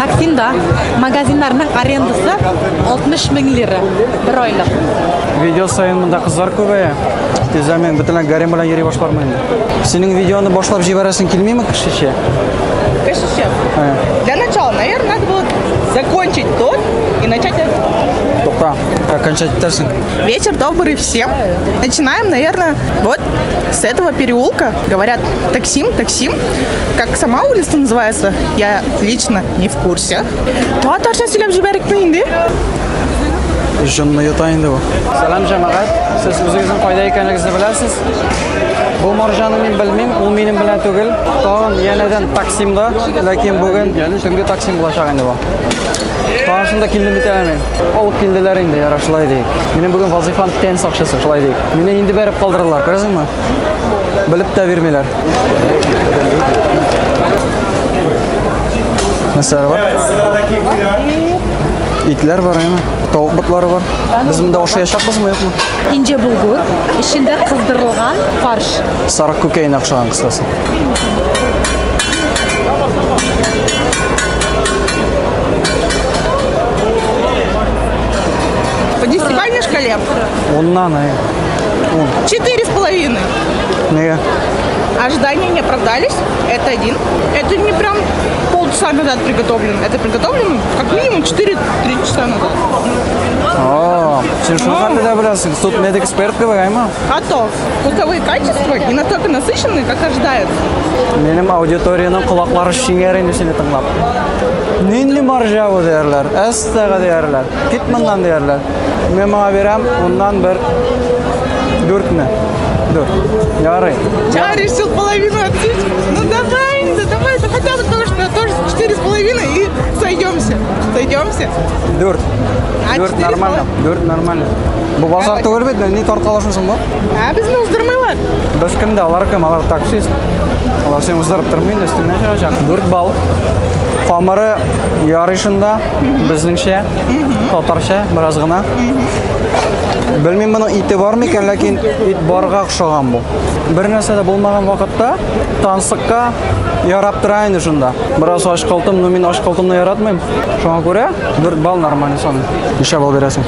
Таксимда магазиннарның арендасы 60 мең лира бер айлык. Видео саен монда кызлар күбәя. Тиздән мин бөтенләй гарем белән йөри башлармын инде. Синең видеоны башлап җибәрәсең килмиме кешечә? Кешечә. Для начала, наверное, надо было закончить тот и начать этот. Тукта, окончать итәрсең. Вечер добрый всем. Начинаем, наверное, вот с этого переулка. Говорят, Таксим, Таксим. Как сама улица называется, я лично не в курсе. Татарча сөйләп җибәрикме инде? Җонны йота инде бу. Сәлам, җәмәгать. Сез үзегезнең кайда икәнлегегезне беләсез. Бу марҗаны мин белмим, ул минем белән түгел. Тагын янәдән Таксимда, ләкин бүген төнге Таксим булачак инде бу. Тагын шунда килдем бит әле мин. Алып килделәр инде, яра шулай диек. Минем бүген вазифам тән сакчысы, шулай диек. Мине инде бәреп калдырдылар, күрәсеңме? Белеп тә бирмиләр. Нәрсәләр бар? Итләр бар, әйме? Тавык ботлары бар. Без монда ашаячакбызмы, юкмы? Инҗе булгур, эчендә кыздырылган фарш. Сарык күкәенә охшаган кыскасы. По десятибалльной шкале? Уннан, әйе. Ун. 4,5. Нигә? Ожидания не оправдались. Это один. Это не прям полчаса назад приготовлено. Это приготовлено как минимум 4-3 часа назад. А, син шуны хәтле дә беләсең. Тут медэксперт кебек, әйме? А то вкусовые качества не настолько насыщенные, как ожидаются. Минем аудиториянең колаклары шиңәр инде сине тыңлап. Нинди марҗа бу диярләр, әстәгә диярләр, кит моннан диярләр. Мин моңа бирәм уннан бер дүртне. Дүрт. Ярый. Я решил половину отсечь. Ну давай, да давай, да хотя бы то, что тоже 4,5 и сойдемся. Сойдемся. Дүрт. А, Дүрт четыре с нормально. Дүрт нормально. Бу базар түгел бит, ни тарткалашасың бу? А безне уздырмыйлар. Без кемдә, алар кем? Алар таксист. Алар син уздырып тормый инде, өстеңнән чыгачак. Дүрт балл. Камыры ярый шунда, безнеңчә, татарча бераз гына. Белмим моның ите бар микән, ләкин ит барга охшаган бу. Бер нәрсә дә булмаган вакытта тансыкка ярап тора инде шунда. Бераз ачкылтым, но мин ачкылтымны яратмыйм. Шуңа күрә 4 балл нормальный сан. Ничә балл бирәсең?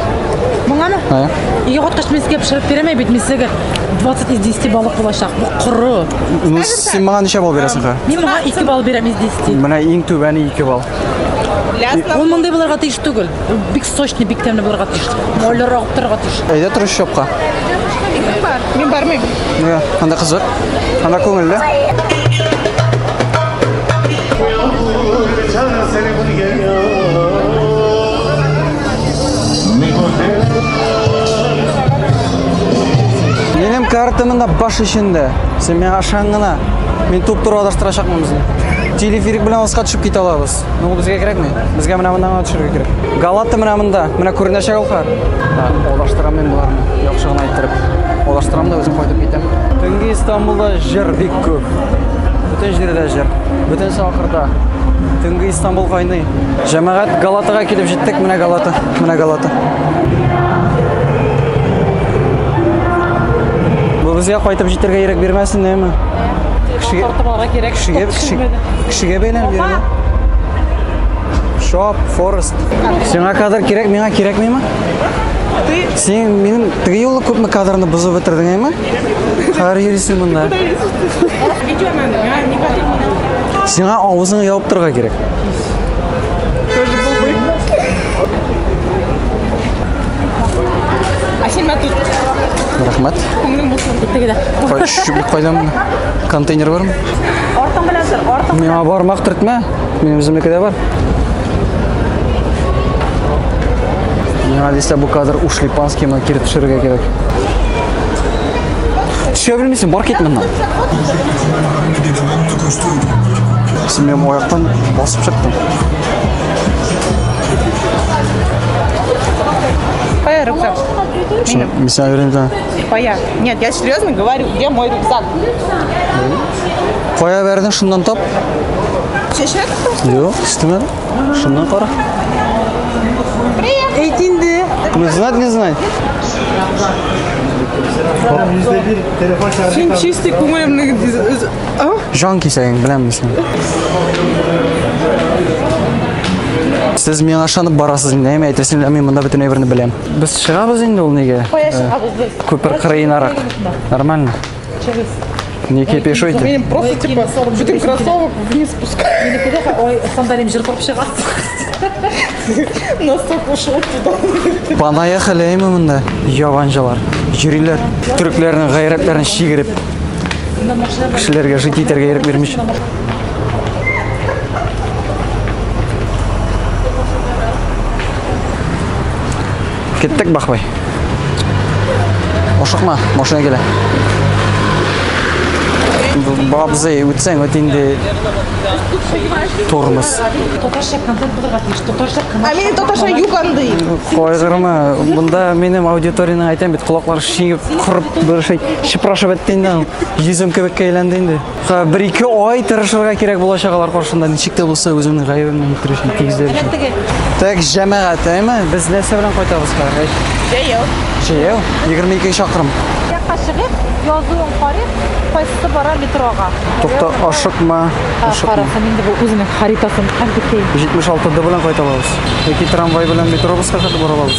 Моңамы? Ә? Өйгә кайткач мин сезгә пешереп бирәм бит, мин сезгә 20 из 10 балык булачак. Бу коры. Ну, син моңа ничә балл бирәсең хәзер? Мин моңа 2 балл бирәм из 10. Менә иң түбәне 2 балл. Для Ул основного. мондый булырга тиеш түгел. Ул бик сочный, бик тәмле булырга тиеш. Майлар агып торырга тиеш. Әйдә трущобка. Мин бармыйм. Нигә? Анда кызык. Анда күңелле. Минем карта монда баш эчендә. Син миңа ышан гына. Мин туп-туры адаштырачакмын безне. Телеферик белән аска төшеп китә алабыз. Но ул безгә кирәкми. Безгә менә моннан гына төшергә кирәк. Галата менә монда. Менә күренәчәк ул хәзер. Адаштырам мин боларны. Яхшы гына иттереп. Адаштырам да үзем кайтып китәм. Төнге Истанбулда җыр бик күп. Бөтен җирдә җыр. Бөтенесе акырта. Төнге Истанбул кайный. Җәмәгать, Галатага килеп җиттек. Менә Галата. Менә Галата. Бу безгә кайтып җитәргә ирек бирмәсен, әйме? Кешегә Тартып алырга кирәк. Кешегә, кешегә, кешегә бәйләнеп йөрмә. Шоп, Форест. Сиңа кадр кирәк, миңа кирәкмиме? Ты Син минем теге юлы күпме кадрны бозып бетердең, әйме? Хәзер йөрисең монда. Видео надо, миңа не кадр не надо. Сиңа авызыңны ябып торырга кирәк. Тоже был бы. А син тут. Рәхмәт. Күңелең булсын. Теге дә. Кай, чүплек кайда монда? Контейнер бармы? Артың белән тор, артың. Миңа бармак төртмә. Минем үземнеке дә бар. Миңа дисә бу кадр ушлипанский моны кире төшерергә кирәк. Төшә белмисең, бар кит моннан. Син минем аяктан басып чыктың. Кая рюкзак? Мин сиңа бирәм да. Кая? Нет, я серьезно говорю, где мой рюкзак? Кая бәрдең, шуннан тап. Чәчәк? Юк, өстемә. Шуннан кара. Әйт инде. Ну, знать не знать. Син чистый күңелемне. Жан кисәгең, беләм мин сине. Сез миңа ышанып барасыз инде, әйме, әйтерсең лә мин монда бөтен әйберне беләм. Без чыгабыз инде ул нигә? Кая чыгабыз без? Күпер кырыенарак. Нормально. Не кипишуйте. Минем просто типа бөтен кроссовок вниз спускаю. Ой, сандалием җыртылып чыга. Носок ушел туда. Понаехали, әйме монда. Яванҗалар. Йөриләр. Төрекләрнең гайрәтләрен чигереп. Кешеләргә жить итәргә ирек бирмичә. Киттек, Бахбай. Ашыкма, машина килә. Бабзый, үтсәң, үт инде. Тормоз. Татарча контент булырга тиеш. Татарча А минем татарча юк андый. Кайгырма, монда минем аудиторияның әйтәм бит, колаклары шиңеп, корып, бер шей чыпрашып бетте инде. Йөзем кебеккә әйләнде инде. Бер-ике ай тырышырга кирәк булачак алар каршында, ничек тә булса үземнең гаебемне үтерү өчен, тигезләр өчен. Так, җәмәгать, әйме? Без нәрсә белән кайтабыз хәзер? Җәяү. Җәяү? 22 чакрым. Якка чыгып, язуын карыйк, кайсысы бара метрога. Тукта, ашыкма, ашыкма. Карасын инде бу үзенең харитасын әнтекәй. 76 Д белән кайта алабыз. Яки трамвай белән метробуска хәтле бара алабыз.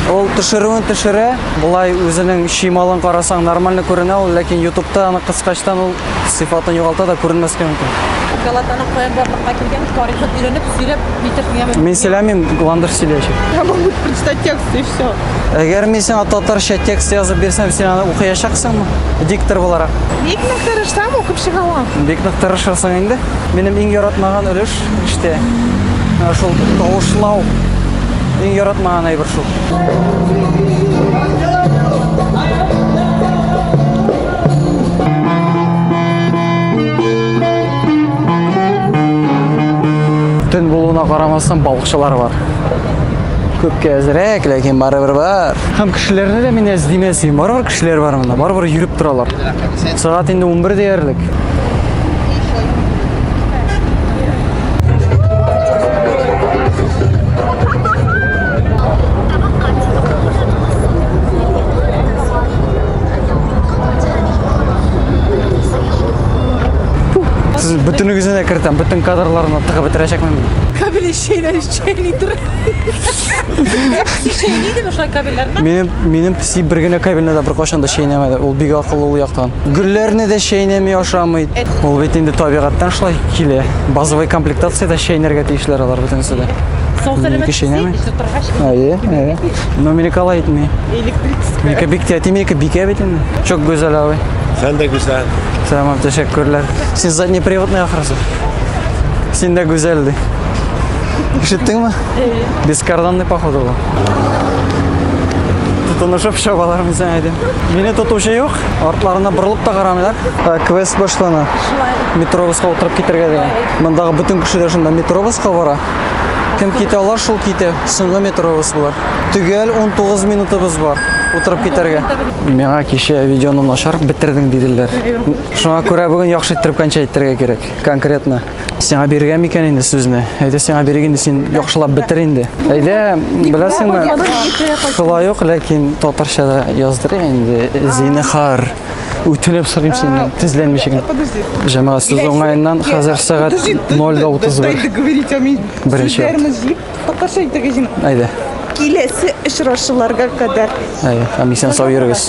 Ул төшерүен төшерә, болай үзенең чималын карасаң нормально күренә ул, ләкин YouTube'та аны кыскачтан ул сыйфатын югалта да күренмәскә мөмкин. Галатаның каян барлыкка килгән тарихын өйрәнеп, сөйләп нитәрсең яме. Мин сөйләмим, Ландыш сөйләячәк. Я могу прочитать текст и все. Әгәр мин сиңа татарча текст язып бирсәм, син аны укыячаксыңмы? Диктор буларак. Бик нык тырышсам, укып чыга алам. Бик нык тырышырсың инде. Минем иң яратмаган өлеш эштә шул тавышлау. Иң яратмаган әйбер шул. Төн булуына карамастан балыкчылар бар. Күпкә әзрәк, ләкин барыбер бар. Һәм кешеләрне дә мин әз димәс идем. Барыбер кешеләр бар монда, барыбер йөреп торалар. Сәгать инде 11 диярлек. Сез бөтенегезне дә кертәм, бөтен кадрларны тыгып бетерәчәкмен мин. Кабеле чәйнәй чәйни тор. Чәйни дими шулай кабельләрне? Минем песи бер генә кабельне дә беркайчан да чәйнәмәде. Ул бик акыллы ул яктан. Гөлләрне дә чәйнәми ашамый. Ул бит инде табигатьтән шулай килә. Базовый комплектациядә чәйнәргә тиешләр алар бөтенесе дә. Сау сәламәт Минеке чәйнәми. торгач. Әйе, әйе. Но минеке алай итми. Электрическая. Минеке бик тәти, минеке бикә бит инде. Çok güzel abi. Sen de güzel. Tamam, teşekkürler. Син заднеприводный ахрысы. Син дә гүзәл ди. Ишеттеңме? Бескарданный походу бу. Тотынышып чабалар мин сиңа әйтәм. Мине тотучы юк, артларына борылып та карамыйлар. Квест башлана. Метробуска утырып китәргә дигән. Мондагы бөтен кеше дә шунда метробуска бара. Кем китә алар, шул китә. Соңгы метробус булар. Төгәл 19 минутыбыз бар утырып китәргә. Миңа кичә видеоны начар бетердең диделәр. Шуңа күрә бүген яхшы иттереп кончать итәргә кирәк. Конкретно. Сиңа биргән микән инде сүзне? Әйдә сиңа бирик инде, син яхшылап бетер инде. Әйдә, беләсеңме? Шулай ук, ләкин татарча да яздырыйк инде. Зинһар. Үтенеп сорыйм синнән, тезләнмичә генә. Подожди. Җәмәгать сүз уңаеннан хәзер сәгать Подожди, 0:31. Дай договорить, а мин Беренче сүзләрне җыеп, татарча әйтергә җыенам. Әйдә. Киләсе очрашуларга кадәр. Әйдә, һәм исән сау йөрегез.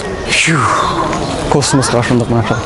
Космоска шундук менә.